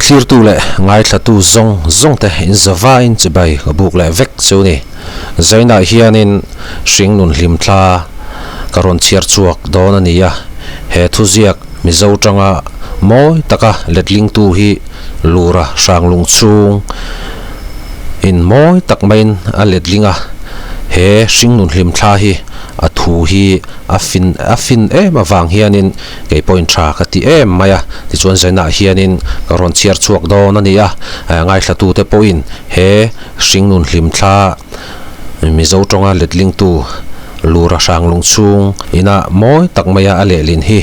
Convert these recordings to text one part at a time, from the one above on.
Thlirtu leh ngaithlatu zawng zawng te in zavain chibai ka buk leh vek chu ni. Zainah hianin hringnun hlimthla ka rawn chhiar chhuak dawn a ni a, he thuziak Mizo tanga mawi taka letlingtu hi Lura Hranglung chhung in mawi tak maiin a letling a, he hringnun hlimthla hi a thu hi a fin a fin em avang hianin kei pawhin tha ka ti em mai a, tichuan zainah hianin ka rawn chhiar chhuak dawn a ni a, ngaithlatute pawhin he hringnun hlimthla Mizo tawnga letlingtu Lura Hranglung chhung ina mawi tak maia a lehlin hi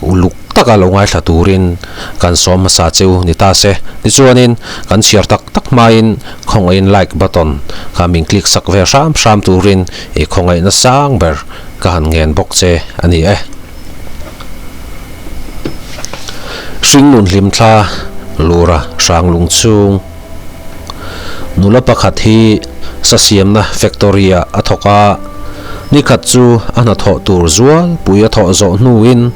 uluk taka lo ngaithla turin kan sawm hmasa cheu ni ta se. Tichuanin kan chhiar tak tak hmain khawngaihin like button kha min click sak ve hram hram turin i khawngaihna sang ber ka han ngen bawk che a ni e. Hringnun hlimthla Lura Hranglung chhung. Nula pakhat hi sasiamna factory ah a thawk a, nikhat chu a hnathawh tur zual pui a thawh zawh hnuin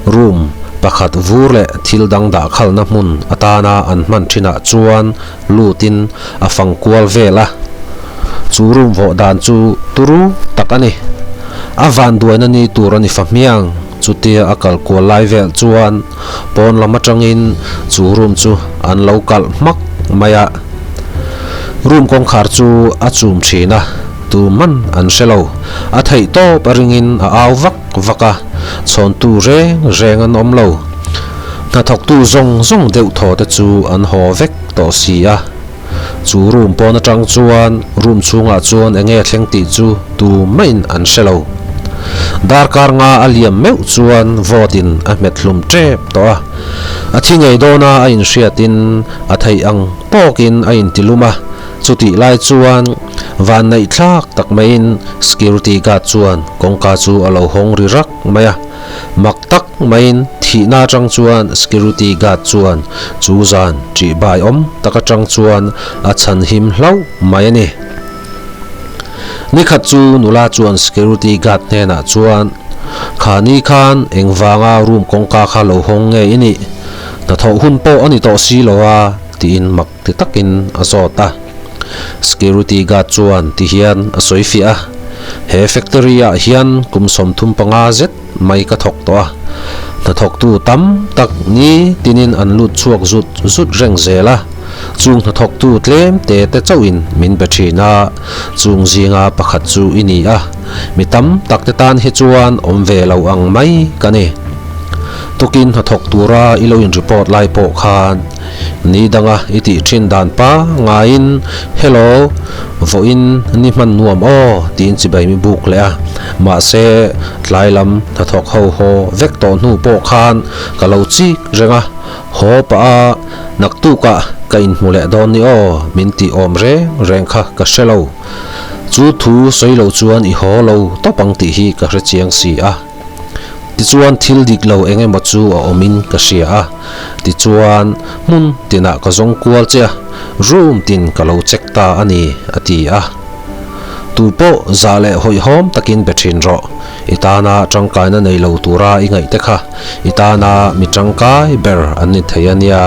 room pakhat vur leh thil dang dah khalna hmun atana an hman thinah chuan lutin a fang kual vel a. Chu room vawh dan chu turu tak a ni. A vanduaina ni tur a ni fa hmiang. Chutia a kal kual lai vel chuan pawn lam atangin chu room chu an lo kalh hmak mai a. Room kawngkhar chu a chum thin a, tu man an hre lo. A theih tawp a ringin a au vak vak a, chhawntu reng reng an awm lo. Hnathawktu zawng zawng deuh thaw te chu an haw vek tawh si a. Chu room pawn atang chuan room chhungah chuan eng nge thleng tih chu tu maiin an hre lo. Darkar nga a liam meuh chuan vote in a hmet hlum tep tawh a. A thi ngei dawna a inhriatin a theih ang tawkin a intilum a, chutih lai chuan vanneih thlak tak maiin security guard chuan kawngka chu a lo hawng ri rak mai a. Mak tak maiin thihna atang chuan security guard chuan chu zan ṭih bai awm tak atang chuan a chhan him hlauh mai a ni. Nikhat chu nula chuan security guard hnenah chuan, Kha ni khan engvanga room kawngka kha lo hawng nge i nih? Hnathawh hun pawh a ni tawh si lo a, tiin mak ti takin a zawt a. Security guard chuan ti hian a sawi fiah a, He factory ah hian kum 35 zet mai ka thawk tawh a, hnathawktu tam tak ni tinin an lut chhuak zut zut reng zel a, chung hnathawktu tlem te te chauhin min be thin a, chung zinga pakhat chu i ni a, mi tam tak te tan hi chuan awm ve lo ang mai ka ni. Tukin hnathawk tura i lo in report lai pawh khan Ni danga i tih thin dan pa ngaiin Hello, vawiin ni hman nuam aw tiin chibai mi buk leh a. Mahse, tlai lam hnathawk ho haw vek tawh hnu pawh khan ka lo chik reng a, haw pah a naktukah ka inhmu leh dawn ni aw min tih awm reng reng kha ka hre lo. Chu thu sawi lo chuan i haw lo tawp ang tih hi ka hre chiang si a. Tichuan thil dik lo eng emaw chu a awmin ka hria a, tichuan hmun tinah ka zawng kual che a, room tin ka lo check ta a ni, a ti a. Tu pawh zah leh hawihhawm takin be thin rawh, i tana tangkaina nei lo tura i ngaih te kha i tana mi tangkai ber an ni thei a nia.